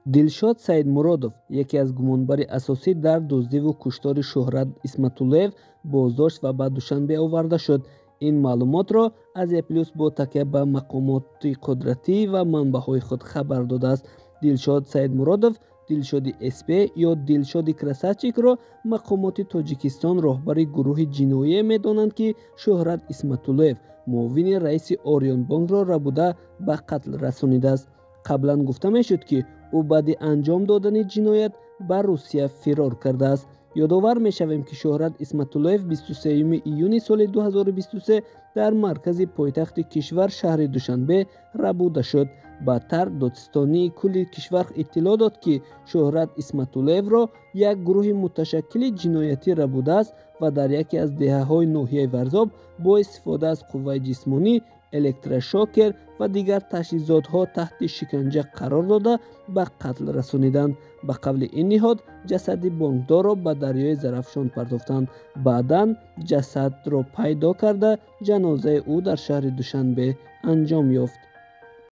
Дилшод Саидмуродов, яке аз гумонбари асосӣ дар дуздиву куштори Шӯҳрат Исматуллоев, боздошт ва ба Душанбе оварда шуд. Ин маълумотро Азия Плюс бо такя ба мақомоти қудратӣ ва манбаъҳои худ хабар додааст. Дилшод Саидмуродов, Дилшоди СП ё Дилшоди Красавчикро мақомоти Тоҷикистон роҳбари гурӯҳи ҷиноие медонанд, ки Шӯҳрат Исматуллоев, муовини раиси Ориёнбонкро рабуда ба қатл расонидааст. Қаблан гуфта мешуд, ки ӯ баъди анҷом додани ҷиноят ба Русия фирор кардааст. Ёдовар мешавем, ки Шӯҳрат Исматуллоев 23 июни соли 2023 дар маркази пойтахти кишвар, шаҳри Душанбе, рабуда шуд. Баъдтар додситонии кулли кишвар иттилоъ дод, ки Шӯҳрат Исматуллоевро як гурӯҳи муташаккили ҷиноятӣ рабудааст ва дар яке аз деҳаҳои ноҳияи Варзоб бо истифода аз қувваи ҷисмонӣ, электрошокер ва дигар таҷҳизотҳо таҳти шиканҷа қарор дода, ба қатл расониданд. Ба қавли ин ниҳод, ҷасади бонкдорро ба дарёи Зарафшон партофтанд. Баъдан ҷасадро пайдо карда, ҷанозаи ӯ дар шаҳри Душанбе анҷом ёфт.